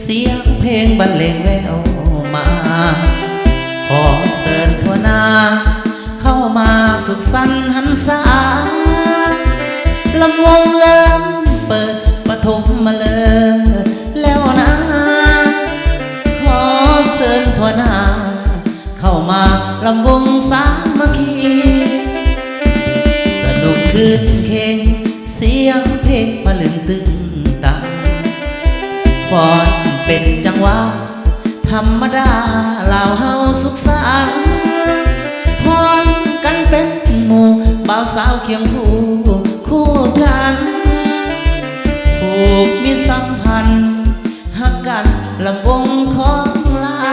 ສຽງເພງບັນເລງແວ່ວມາ ຂໍເຊີນທົ່ວໜ້າ ເຂົ້າມາສຸກສັນຫັນສາ ລຳວົງເລີ່ມເປີດປະຖົມມະເລີດແລ້ວນາ ຂໍເຊີນທົ່ວໜ້າ ເຂົ້າມາລຳວົງສາມັກຄີ ສະໜຸກຄືນເຄງ ສຽງເພງປະລຶ້ງຕຶງຕັງ ຟ້ອນເປັນຈັງຫວະ ທຳມະດາລາວເຮົາສຸກສັນ ຟ້ອນກັນເປັນໝູ່ ບ່າວສາວຄຽງຄູ່ຄູ່ກັນ ຜູກມິດສຳພັນ ຮັກກັນລຳວົງຂອງລາ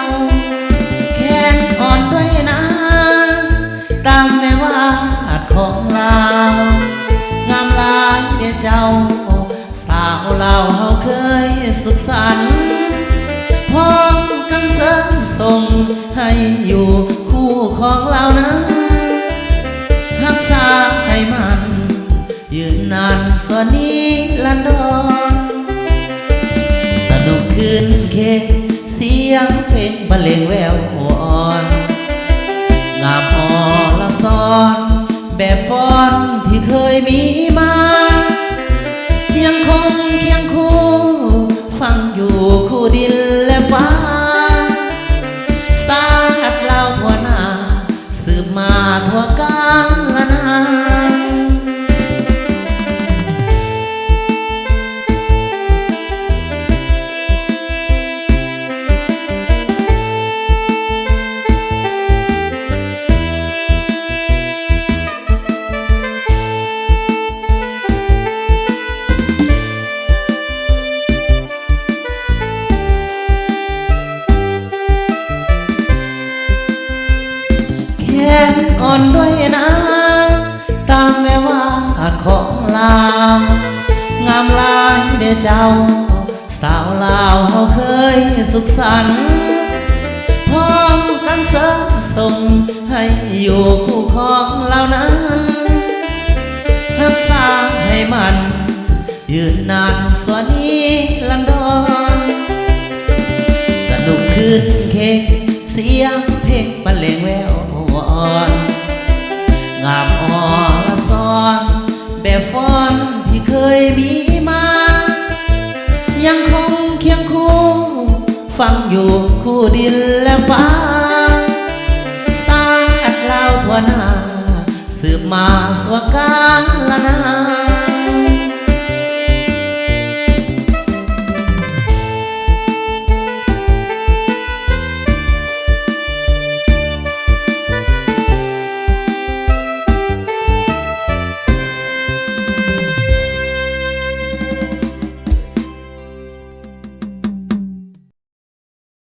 ວ ແຄນອ່ອນດ້ວຍນາ ຕາມແມ່ວາດຂອງລາວ ງາມຫຼາຍເດເຈົ້າ ສາວລາວເຮົາເຄີຍສຸກສັນ ພ້ອມກັນເສີມສົ່ງໃຫ້ຢູ່ຄູ່ຂອງລາວນາ ຮັກສາໃຫ້ໝັ້ນ ຍືນນານຊົ່ວນິລັນດອນ ສະໜຸກຄືນເຄງ ສຽງເພງບັນເລງແວ່ວອ່ອນ ງາມອໍລະຊອນ ແບບຟ້ອນທີ່ເຄີຍມີມາ ຍັງຄົງຄຽງຄູ່ ຝັງຢູ່ຄູ່ດິນແລະຟ້າ ຊາດລາວທົ່ວໜ້າ ສືບມາທົ່ວການລະນານ. ແຄນອ່ອນດ້ວຍນາ ຕາມແມ່ວາດຂອງລາວ ງາມຫຼາຍເດເຈົ້າ ສາວລາວເຮົາເຄີຍສຸກສັນ ພ້ອມກັນເສີມສົ່ງໃຫ້ຢູ່ຄູ່ຄອງລາວນັ້ນ ຮັກສາໃຫ້ໝັ້ນ ຍືນນານຊົ່ວນິລັນດອນ ສະໜຸກຄືນເຄງ ສຽງເພງບັນເລງແວ່ວອ່ອນ ງາມອໍລະຊອນ ແບບຟ້ອນທີ່ເຄີຍມີມາ ຍັງຄົງຄຽງຄູ່ ຝັງຢູ່ຄູ່ດິນແລະຟ້າ ຊາດລາວທົ່ວໜ້າ ສືບມາຊົ່ວການລະນານ.